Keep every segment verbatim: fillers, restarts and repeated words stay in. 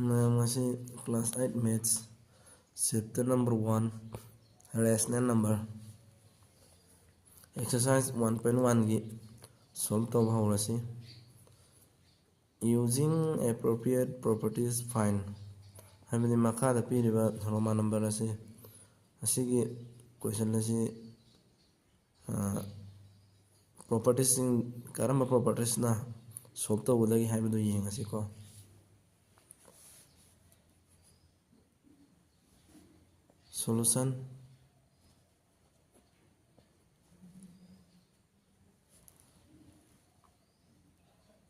ꯃꯌꯥꯝ ꯑꯁꯤ class eight maths chapter number one, rational number, exercise one point one ꯒꯤ solve ꯇꯧꯕ ꯍꯧꯔꯁꯤ꯫ Using appropriate properties, find, ꯍꯥꯏꯕꯗꯤ ꯃꯈꯥꯗ ꯄꯤꯔꯤꯕ Roman number ꯑꯁꯤ, ꯑꯁꯤꯒꯤ question ꯑꯁꯤ, propertiesꯁꯤꯡ, ꯀꯔꯝꯕ propertiesꯅ solve ꯇꯧꯒꯗꯒꯦ ꯍꯥꯏꯕꯗꯨ ꯌꯦꯡꯉꯁꯤꯀꯣ꯫ Solution: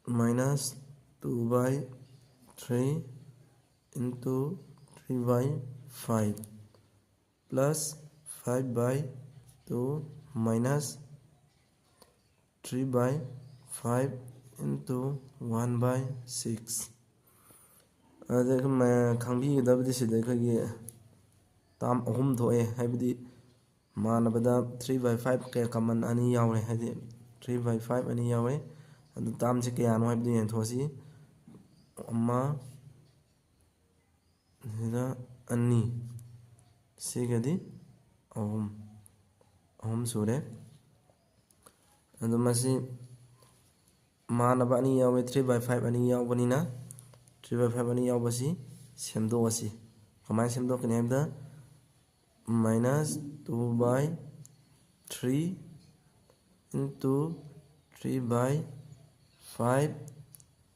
minus two by three into three by five plus five by two minus three by five into one by six꯫ ꯑꯗ ꯈꯪꯕꯤꯒꯗꯕꯗꯤ ꯁꯤꯗ ꯑꯩꯈꯣꯏꯒꯤ term ꯑꯍꯨꯝ ꯊꯣꯛꯑꯦ, ꯍꯥꯏꯕꯗꯤ ꯃꯥꯟꯅꯕꯗ three by five ꯀꯌꯥ common ꯑꯅꯤ ꯌꯥꯎꯔꯦ, ꯍꯥꯏꯗꯤ three by five ꯑꯅꯤ ꯌꯥꯎꯔꯦ꯫ ꯑꯗꯨ termꯁꯦ ꯀꯌꯥꯅꯣ ꯍꯥꯏꯕꯗꯨ ꯌꯦꯡꯊꯣꯛꯑꯁꯤ꯫ ꯑꯃ, ꯁꯤꯗ ꯑꯅꯤ, ꯁꯤꯒꯗꯤ ꯑꯍꯨꯝ, ꯑꯍꯨꯝ ꯁꯨꯔꯦ꯫ ꯑꯗꯨ ꯃꯁꯤ ꯃꯥꯟꯅꯕ ꯑꯅꯤ ꯌꯥꯎꯋꯦ, three by five ꯑꯅꯤ ꯌꯥꯎꯕꯅꯤꯅ three by five ꯑꯅꯤ ꯌꯥꯎꯕꯁꯤ ꯁꯦꯝꯗꯣꯛꯑꯁꯤ꯫ ꯀꯃꯥꯏꯅ ꯁꯦꯝꯗꯣꯛꯀꯅꯤ ꯍꯥꯏꯕꯗ, minus two by three into three by five,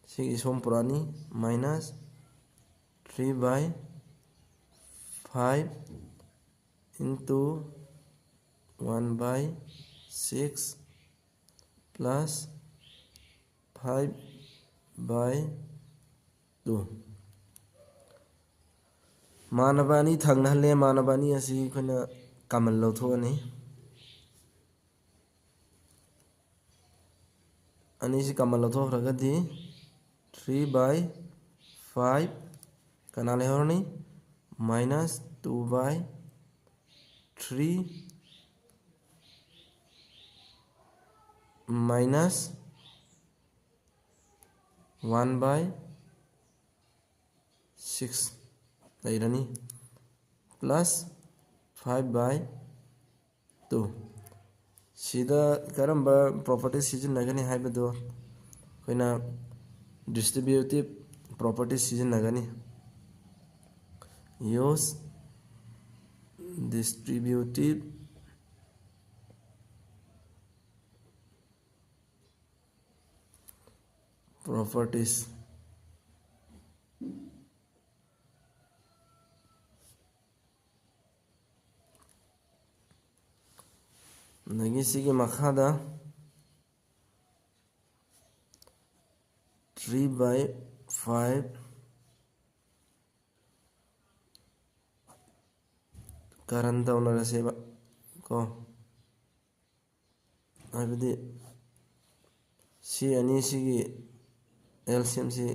ꯁꯤꯒꯤ ꯁꯣꯝ ꯄꯨꯔꯛꯑꯅꯤ, minus three by five into one by six plus five by two꯫ ꯃꯥꯟꯅꯕ ꯑꯅꯤ ꯊꯪꯅꯍꯜꯂꯦ꯫ ꯃꯥꯟꯅꯕ ꯑꯅꯤ ꯑꯁꯤ ꯑꯩꯈꯣꯏꯅ common ꯂꯧꯊꯣꯛꯑꯅꯤ꯫ ꯑꯅꯤꯁꯤ common ꯂꯧꯊꯣꯛꯈ꯭ꯔꯒꯗꯤ three by five ꯀꯅꯥ ꯂꯩꯍꯧꯔꯅꯤ? Minus two by three minus one by six ꯂꯩꯔꯅꯤ, plus five by two꯫ ꯁꯤꯗ ꯀꯔꯝꯕ property ꯁꯤꯖꯤꯟꯅꯒꯅꯤ ꯍꯥꯏꯕꯗꯨ ꯑꯩꯈꯣꯏꯅ distributive property ꯁꯤꯖꯤꯟꯅꯒꯅꯤ꯫ Use distributive properties꯫ ꯑꯗꯒꯤ ꯁꯤꯒꯤ ꯃꯈꯥꯗ three by five ꯀꯔꯟ ꯇꯧꯅꯔꯁꯦꯕ ꯀꯣ꯫ ꯍꯥꯏꯕꯗꯤ ꯁꯤ ꯑꯅꯤꯁꯤꯒꯤ L C M ꯁꯤ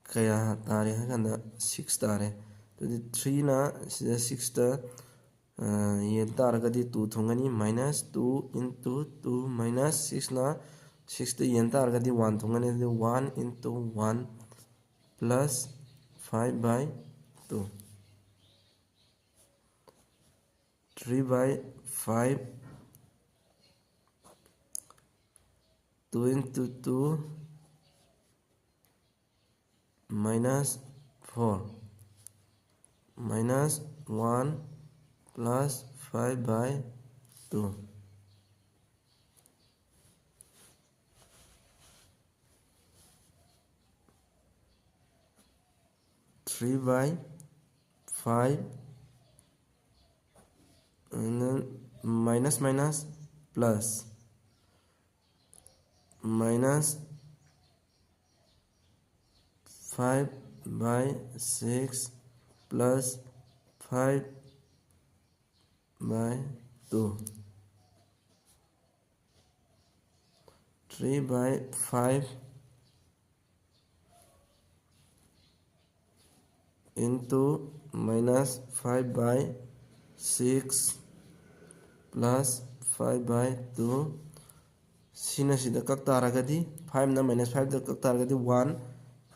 ꯀꯌꯥ ꯇꯥꯔꯦ ꯍꯥꯏ ꯀꯥꯟꯗ six ꯇꯥꯔꯦ꯫ ꯑꯗꯨꯗꯤ threeꯅ ꯁꯤꯗ sixꯇ ꯌꯦꯟ ꯇꯥꯔꯒꯗꯤ two ꯊꯨꯡꯒꯅꯤ, minus two into two minus sixꯅ, sixꯇ ꯌꯦꯟ ꯇꯥꯔꯒꯗꯤ one ꯊꯨꯡꯒꯅꯤ꯫ ꯑꯗꯨꯗꯤ one into one plus five by two꯫ Three by five, two into two minus four minus one plus five by two. Three by five, and then minus minus plus, minus five by six plus five by two. Three by five into minus five by six plus five by two꯫ ꯁꯤꯅ ꯁꯤꯗ ꯀꯛ ꯇꯥꯔꯒꯗꯤ, fiveꯅ minus fiveꯇ ꯀꯛ ꯇꯥꯔꯒꯗꯤ one,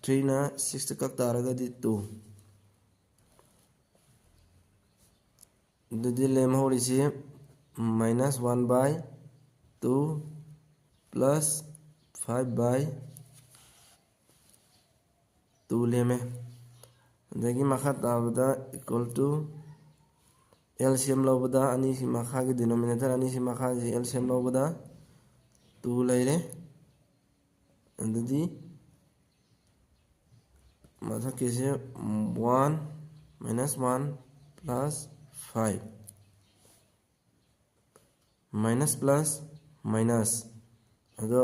ꯊ꯭ꯔꯤꯅ ꯁꯤꯛꯁꯇ ꯀꯛ ꯇꯥꯔꯒꯗꯤ two. ꯑꯗꯨꯗꯤ ꯂꯦꯝꯍꯧꯔꯤꯁꯤ minus one by two plus five by two ꯂꯦꯝꯃꯦ꯫ ꯑꯗꯒꯤ ꯃꯈꯥ ꯇꯥꯕꯗ equal to L C M ꯂꯧꯕꯗ, ꯑꯅꯤꯁꯤ ꯃꯈꯥꯒꯤ denominator ꯑꯅꯤꯁꯤ ꯃꯈꯥꯒꯤ L C M ꯂꯧꯕꯗ two ꯂꯩꯔꯦ꯫ ꯑꯗꯨꯗꯤ ꯃꯊꯛꯀꯤꯁꯦ one minus one plus five꯫ Minus plus minus꯫ ꯑꯗꯣ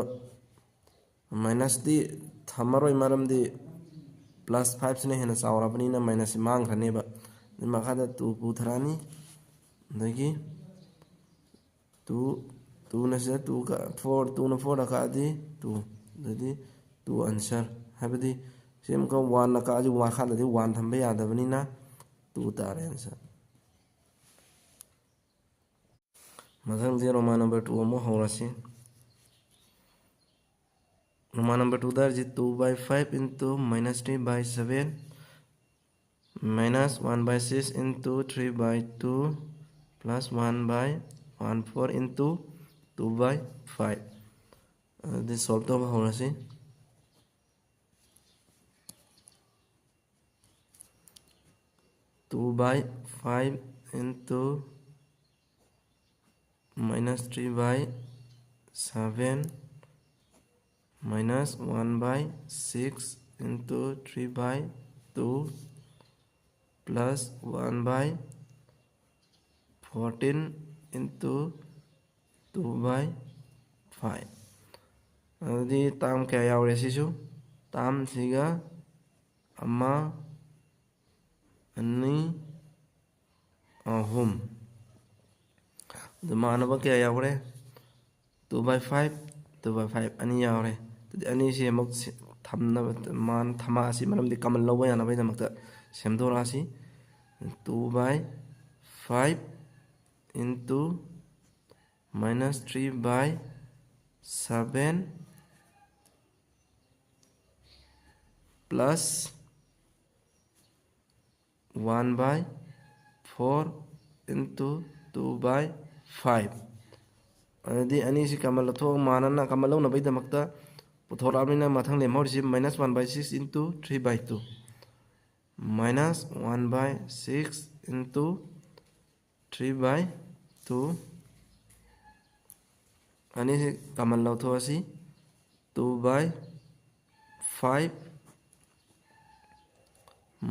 minusꯇꯤ ꯊꯝꯃꯔꯣꯏ, ꯃꯔꯝꯗꯤ plus fiveꯁꯤꯅ ꯍꯦꯟꯅ ꯆꯥꯎꯔꯕꯅꯤꯅ minusꯁꯤ ꯃꯥꯡꯈ꯭ꯔꯅꯦꯕ꯫ ꯑꯗꯩ ꯃꯈꯥꯗ two ꯄꯨꯊꯔꯛꯑꯅꯤ꯫ ꯑꯗꯒꯤ two, twoꯅ ꯁꯤꯗ two ꯀ-, four, twoꯅ fourꯗ ꯀꯛꯑꯗꯤ two꯫ ꯑꯗꯨꯗꯤ two answer꯫ ꯍꯥꯏꯕꯗꯤ ꯁꯤ ꯑꯃꯨꯛꯀ oneꯅ ꯀꯛꯑꯁꯨ ꯃꯈꯥꯗꯗꯤ one ꯊꯝꯕ ꯌꯥꯗꯕꯅꯤꯅ two ꯇꯥꯔꯦ answer꯫ ꯃꯊꯪꯗꯤ Roman number two ꯑꯃꯨꯛ ꯍꯧꯔꯁꯤ꯫ Roman number twoꯗ ꯍꯥꯏꯔꯤꯁꯤ two by five into minus three by seven minus one by six into three by two plus one by one four into two by five꯫ ꯑꯗꯨꯗꯤ solve ꯇꯧꯕ ꯍꯧꯔꯁꯤ꯫ Two by five into minus three by seven minus one by six into three by two plus one by fourteen into two by five꯫ ꯑꯗꯨꯗꯤ term ꯀꯌꯥ ꯌꯥꯎꯔꯦ ꯁꯤꯁꯨ? Termꯁꯤꯒ ꯑꯃ, ꯑꯅꯤ, ꯑꯍꯨꯝ꯫ ꯑꯗꯨ ꯃꯥꯟꯅꯕ ꯀꯌꯥ ꯌꯥꯎꯔꯦ? Two by five, two by five ꯑꯅꯤ ꯌꯥꯎꯔꯦ꯫ ꯑꯗꯨꯗꯤ ꯑꯅꯤꯁꯤ ꯑꯃꯨꯛ ꯁꯤ-, ꯊꯝꯅꯕ, ꯃꯥꯟ-, ꯊꯝꯃꯛꯑꯁꯤ, ꯃꯔꯝꯗꯤ common ꯂꯧꯕ ꯌꯥꯅꯕꯒꯤꯗꯃꯛꯇ ꯁꯦꯝꯗꯣꯔꯛꯑꯁꯤ꯫ Two by five into minus three by seven plus one by four into two by five꯫ ꯑꯗꯨꯗꯤ ꯑꯅꯤꯁꯤ common ꯂꯧꯊꯣꯛꯑꯒ ꯃꯥꯟꯅꯅ common ꯂꯧꯅꯕꯒꯤꯗꯃꯛꯇ ꯄꯨꯊꯣꯔꯛꯑꯕꯅꯤꯅ ꯃꯊꯪ ꯂꯦꯝꯍꯧꯔꯤꯁꯤ minus one by six into three by two꯫ Minus one by six into three by two꯫ ꯑꯅꯤꯁꯤ common ꯂꯧꯊꯣꯛꯑꯁꯤ꯫ Two by five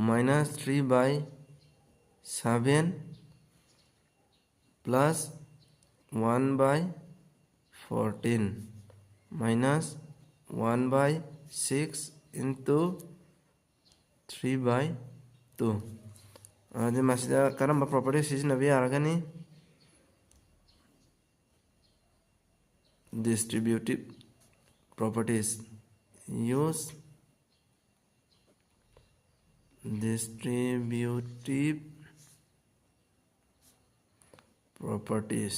minus three by seven plus one by fourteen minus one by six into three by two꯫ ꯑꯗꯨꯗꯤ ꯃꯁꯤꯗ ꯀꯔꯝꯕ property ꯁꯤꯖꯤꯟꯅꯕ ꯌꯥꯔꯒꯅꯤ? Distributive properties꯫ Use distributive properties꯫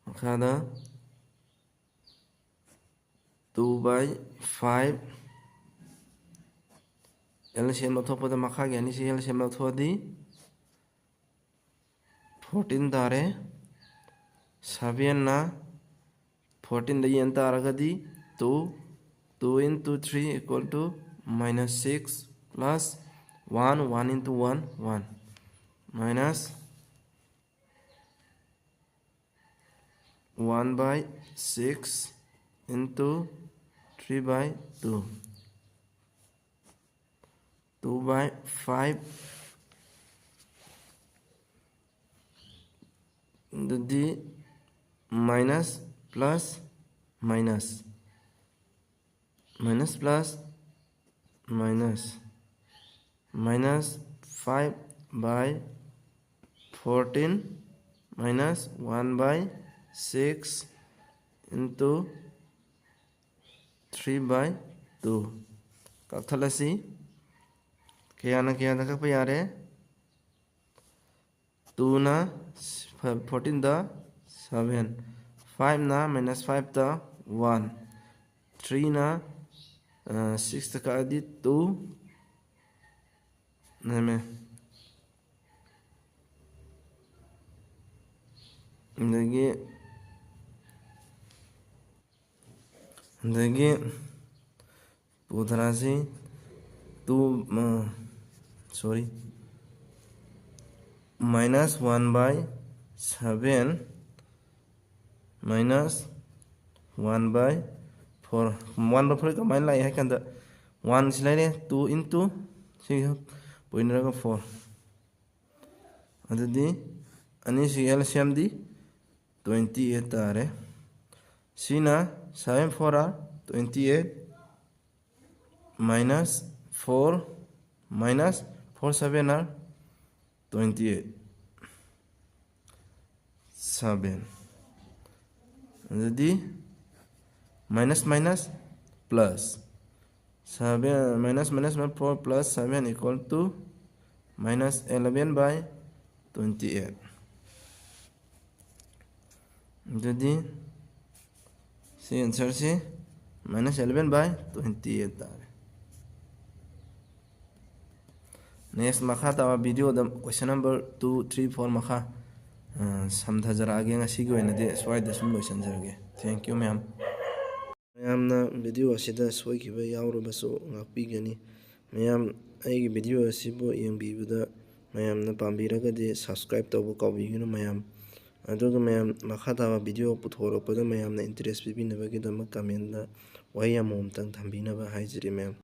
ꯃꯈꯥꯗ two by five L C M ꯂꯧꯊꯣꯛꯄꯗ ꯃꯈꯥꯒꯤ ꯑꯅꯤꯁꯤ L C M ꯂꯧꯊꯣꯛꯑꯗꯤ fourteen ꯇꯥꯔꯦ꯫ Sevenꯅ fourteenꯗ ꯌꯦꯟ ꯇꯥꯔꯒꯗꯤ two, two into three equal to minus six plus one, one into one, one, minus one by six into three by two, two by five, ꯑꯗꯨꯗꯤ minus plus minus minus plus minus minus five by fourteen minus one by six into three by two꯫ ꯀꯛꯊꯠꯂꯁꯤ꯫ ꯀꯌꯥꯅ ꯀꯌꯥꯗ ꯀꯛꯄ ꯌꯥꯔꯦ? ꯇꯨꯅ ꯐꯣꯔꯇꯤꯟꯗ seven, ꯐꯥꯏꯚꯅ minus ꯐꯥꯏꯚꯇ one, ꯊ꯭ꯔꯤꯅ ꯁꯤꯛꯁꯇ ꯀꯛꯑꯗꯤ ꯇꯨ ꯅꯦꯝꯃꯦ꯫ ꯑꯗꯒꯤ ꯑꯗꯒꯤ ꯄꯨꯊꯔꯛꯑꯁꯤ two, sorry, minus one by seven minus one by four. One by four ꯀꯃꯥꯏꯅ ꯂꯥꯛꯏ ꯍꯥꯏ ꯀꯥꯟꯗ, ꯋꯥꯟꯁꯤ ꯂꯩꯔꯦ, ꯇꯨ ꯏꯟꯇꯨ ꯁꯤ ꯄꯣꯏꯟꯅꯔꯒ ꯐꯣꯔ꯫ ꯑꯗꯨꯗꯤ ꯑꯅꯤꯁꯤ L C MD twenty eight ꯇꯥꯔꯦ꯫ ꯁꯤꯅ seven four are twenty eight minus four minus four seven are twenty eight. Seven. ꯑꯗꯨꯗꯤ minus minus plus, seven, minus minus four plus seven equal to minus eleven by twenty eight. ꯑꯗꯨꯗꯤ ꯁꯤ ꯑꯦꯟꯁꯔꯁꯤ minus eleven by twenty eight ꯇꯥꯔꯦ꯫ Next ꯃꯈꯥ ꯇꯥꯕ ꯚꯤꯗꯤꯑꯣꯗ question number two, three, four ꯃꯈꯥ, ꯑ, ꯁꯝꯊꯖꯔꯛꯑꯒꯦ꯫ ꯉꯁꯤꯒꯤ ꯑꯣꯏꯅꯗꯤ ꯁ꯭ꯋꯥꯏꯗ ꯁꯨꯝ ꯂꯣꯏꯁꯤꯟꯖꯔꯒꯦ꯫ Thank you ꯃꯌꯥꯝ꯫ ꯃꯌꯥꯝꯅ ꯚꯤꯗꯤꯑꯣ ꯑꯁꯤꯗ ꯁꯣꯏꯈꯤꯕ ꯌꯥꯎꯔꯕꯁꯨ ꯉꯥꯛꯄꯤꯒꯅꯤ꯫ ꯃꯌꯥꯝ ꯑꯩꯒꯤ ꯚꯤꯗꯤꯑꯣ ꯑꯁꯤꯕꯨ ꯌꯦꯡꯕꯤꯕꯗ ꯃꯌꯥꯝꯅ ꯄꯥꯝꯕꯤꯔꯒꯗꯤ subscribe ꯇꯧꯕ ꯀꯥꯎꯕꯤꯒꯅꯨ ꯃꯌꯥꯝ꯫ ꯑꯗꯨꯒ ꯃꯌꯥꯝ ꯃꯈꯥ ꯇꯥꯕ ꯚꯤꯗꯤꯑꯣ ꯄꯨꯊꯣꯔꯛꯄꯗ ꯃꯌꯥꯝꯅ interest ꯄꯤꯕꯤꯅꯕꯒꯤꯗꯃꯛ comment ꯋꯥꯍꯩ ꯑꯃꯃꯝꯇꯪ ꯊꯝꯕꯤꯅꯕ ꯍꯥꯏꯖꯔꯤ ꯃꯌꯥꯝ꯫